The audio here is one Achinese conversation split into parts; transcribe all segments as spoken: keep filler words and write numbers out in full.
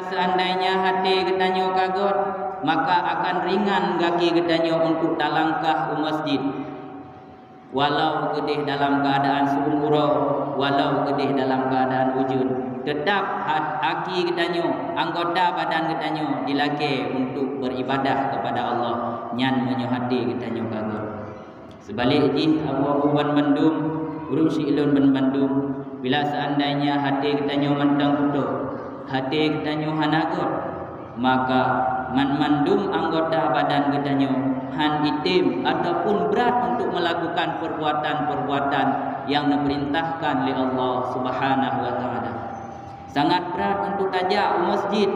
Seandainya hati geutanyoe ka göt, maka akan ringan gaki geutanyoe untuk talangkah u masjid. Walau keudeh dalam keuadaan siumu uroe, walau keudeh dalam keuadaan ujeuen, teutap hat-, aki geutanyoe, anggota badan geutanyoe dilakée untuk beuribadah keupada Allah, nyan meunyoe hati geutanyoe ka göt. Seubalek jih, abu-abu banmandum, ureuëng siulôn banmandum, bila seandainya hati geutanyoe mantong kutoe, hati geutanyoe hana göt, maka banmandum anggota badan geutanyoe hán item ataupun brat untuk melakukan perbuatan-perbuatan yang neupeurintahkan lé Allah Subhanahu wa Taala. Sangat brat untuk tajak u masjid.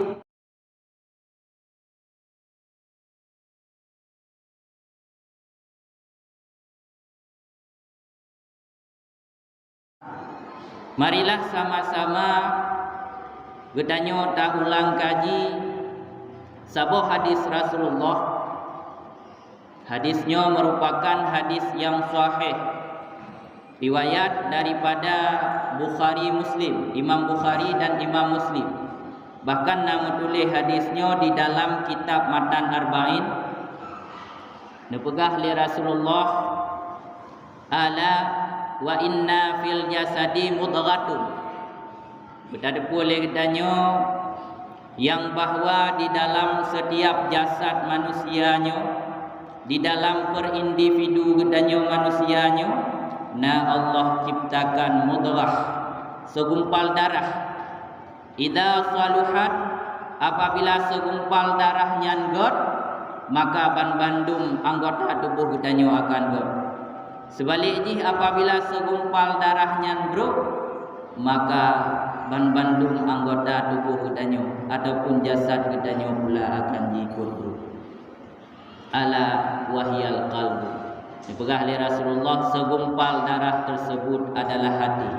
Marilah sama-sama geutanyoe taulang kaji saboh hadis Rasulullah. Hadis nyoe merupakan hadis nyang sahih, riwayat daripada Bukhari Muslim, Imam Bukhari dan Imam Muslim. Bahkan na meutuléh hadis nyoe di dalam kitab Matan Arba'in. Neupeugah lé Rasulullah, "Ala wa inna fil jasadi mudghatun." Beuteupeue lé geutanyoe nyang bahwa di dalam setiap jasad manusia nyoe, di dalam per individu geutanyoe manusia nyoe, na Allah ciptakan mudghah, segumpal darah. Idza saluhat, apabila segumpal darah nyan göt, maka banbandum anggota tuboh geutanyoe akan göt. Seubalek jih, apabila segumpal darah nyan brok, maka banbandum anggota tuboh geutanyoe ataupun jasad geutanyoe pula akan jiikot brok. Ala wahiyal qalbu. Dipeugah lé Rasulullah, segumpal darah tersebut adalah hati.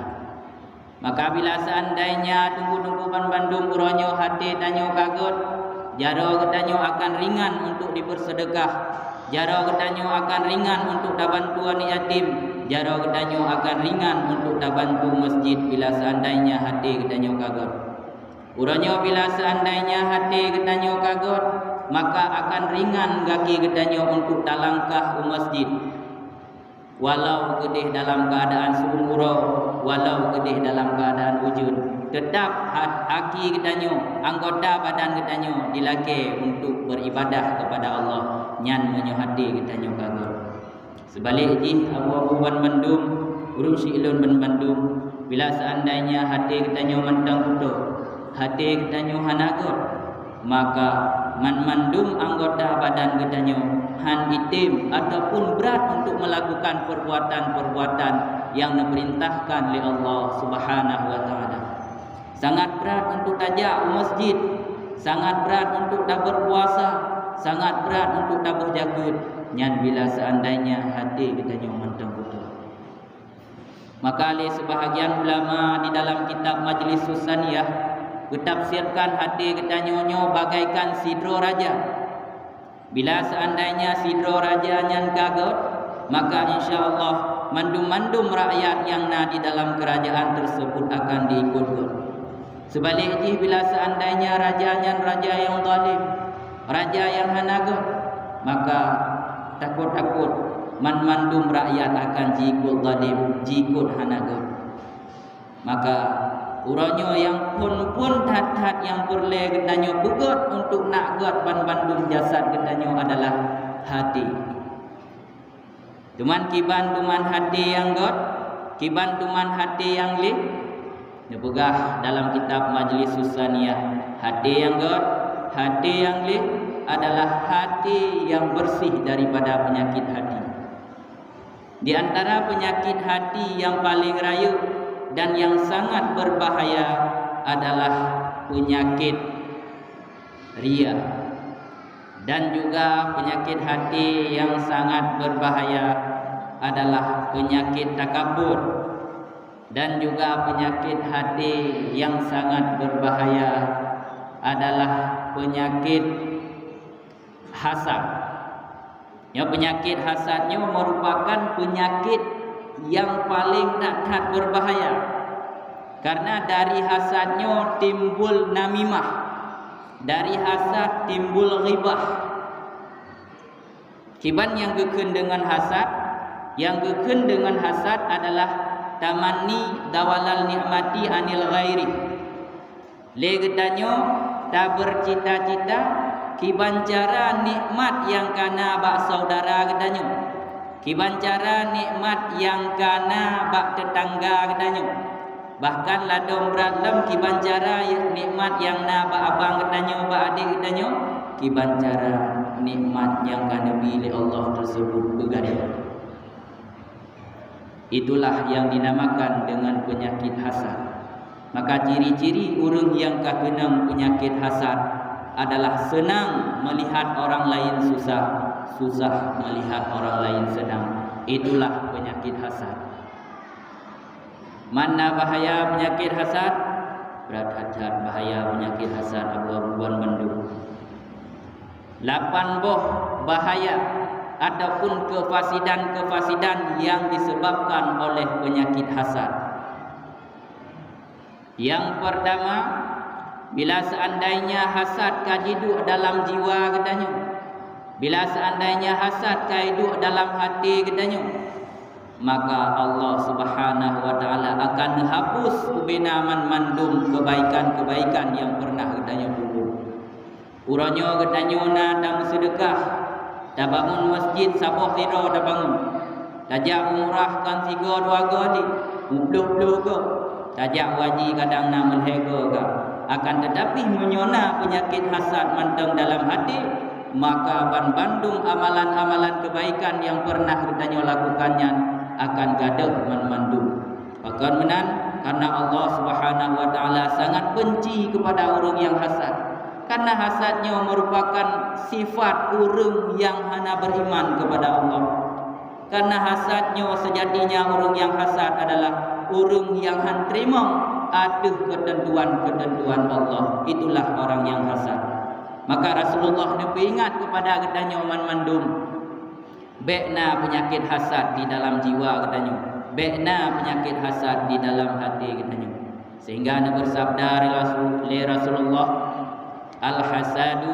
Maka bila seandainya teungku-teungku banbandum uroe nyoe hati tanyoe ka göt, jaroe geutanyoe akan ringan untuk dipeuseudeukah, jaroe geutanyoe akan ringan untuk tabantu aneuk yatim, jaroe geutanyoe akan ringan untuk tabantu masjid bila seandainya hati geutanyoe ka göt. Uroe nyoe bila seandainya hati geutanyoe ka göt, maka akan ringan gaki geutanyoe untuk talangkah u masjid. Walau keudeh dalam keuadaan siumu uroe, walau keudeh dalam keuadaan ujeuen, teutap hat-, aki geutanyoe, anggota badan geutanyoe dilakée untuk beuribadah keupada Allah, nyan meunyoe hati geutanyoe ka göt. Seubalek jih, abu-abu banmandum, ureuëng siulôn banmandum, bila seandainya hati geutanyoe mantong kutoe, hati geutanyoe hana göt, maka banmandum anggota badan geutanyoe hán item ataupun brat untuk melakukan perbuatan-perbuatan yang neupeurintahkan lé Allah Subhanahu wa Taala. Sangat brat untuk tajak u masjid, sangat brat untuk tabeurpuasa, sangat brat untuk tabeuh jakeuet, nyan bila seandainya hati geutanyoe mantong kutoe. Maka lé seubahagian ulama di dalam kitab Majlis Susaniyah geutafsirkan hati geutanyoe nyoe bagaikan sidroe raja. Bila seandainya sidroe raja nyan ka göt, maka insya Allah mandum-mandum rakyat nyang na di dalam keurajaan tersebut akan diikot göt. Seubalek jih, bila seandainya raja nyan raja nyang zalim, raja nyang hana göt, maka takot-takot banmandum rakyat akan jiikot zalim, jiikot hana göt. Maka uroe nyoe nyang phon-phon that-that nyang peureulée geutanyoe beugöt untuk nak göt banmandum jasad geutanyoe adalah hati. Teuma kiban teuma hati nyang göt, kiban teuma hati nyang lé? Neupeugah dalam kitab Majlis Susaniyah, hati nyang göt, hati nyang lé adalah hati nyang beureuséh daripada peunyakét hati. Di antara peunyakét hati nyang paleng rayeuk dan nyang sangat beubahaya adalah peunyakét ria. Dan juga peunyakét hati nyang sangat beubahaya adalah peunyakét takabur. Dan juga peunyakét hati nyang sangat beubahaya adalah peunyakét hasad. Nyoe peunyakét hasad nyoe meurupakan peunyakét nyang paleng that-that beubahaya. Karena dari hasad nyoe timbul namimah. Dari hasad timbul ghibah. Kiban nyang geukheun deungon hasad? Nyang geukheun deungon hasad adalah tamanni zawalal nikmati anil ghairi. Lé geutanyoe tabeurcita-cita kiban cara nikmat nyang kana bak saudara geutanyoe, kiban cara nikmat nyang kana bak teutangga geutanyoe. Bahkan ladôm brat lom kiban cara nikmat nyang na bak abang geutanyoe, bak adék geutanyoe, kiban cara nikmat nyang ka neubi lé Allah teuseubut beugadôh. Itulah yang dinamakan dengan penyakit hasad. Maka ciri-ciri ureuëng nyang ka keunong peunyakét hasad adalah seunang meulihat orang laén susah, susah meulihat orang laén seunang. Itulah peunyakét hasad. Mana bahaya peunyakét hasad? Brat that-that bahaya peunyakét hasad, Abu-abu ban bandum. Lapan boh bahaya ataupun kefasidan-kefasidan yang disebabkan oleh penyakit hasad. Yang pertama, bila seandainya hasad ka jiduek dalam jiwa geutanyoe, bila seandainya hasad ka jiduek dalam hati geutanyoe, maka Allah Subhanahu wa Taala akan hapus ubena man mandum kebaikan-kebaikan yang pernah geutanyoe peubuet. Uroe nyoe geutanyoe na tameuseudeukah, tabangun masjid saboh sidroe tabangun, tajak umrah kon sigoe dua goe di, muploh-ploh goe, tajak haji kadang na meulhée goe ka. Akan teutapi meunyoe na peunyakét hasad mantong dalam até, maka ban bandum amalan-amalan kebaikan nyang pernah geutanyoe lakukan nyan akan gadôh man mandum. Pakon meunan, karena Allah Subhanahu wa Taala sangat benci kepada ureuëng nyang hasad. Karena hasad nyoe merupakan sifat ureuëng nyang hana beriman kepada Allah. Karena hasad nyoe sejatinya ureuëng nyang hasad adalah ureuëng nyang han teurimong ateueh keuteuntuan-keuteuntuan Allah. Itulah orang nyang hasad. Maka Rasulullah neupeuingat kepada geutanyoe man mandum. Bék na peunyakét hasad di dalam jiwa geutanyoe. Bék na peunyakét hasad di dalam até geutanyoe. Sehingga neubeusabda lé Rasul-, lé Rasulullah, "Al-hasadu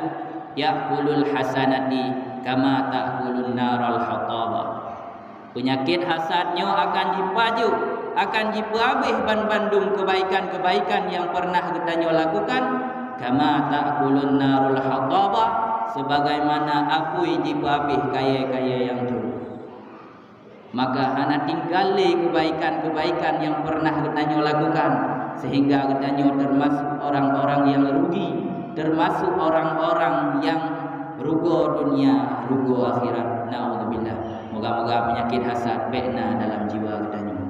ya'kulul hasanati kama ta'kulun narul hatabah." Peunyakét hasad nyoe akan jipajoh, akan jipeuhabéh ban bandum kebaikan-kebaikan nyang pernah geutanyoe lakukan, "Kama ta'kulun narul hatabah," sebagaimana apui jipeuhabéh kayée-kayée nyang teuh. Maka hana tinggai lé kebaikan-kebaikan nyang pernah geutanyoe lakukan, sehingga geutanyoe teumasuk orang-orang nyang rugi, teumasuk orang-orang nyang rugoe dunia, rugoe akhirat. Naudzubillah. Moga-moga peunyakét hasad bék na dalam jiwa geutanyoe.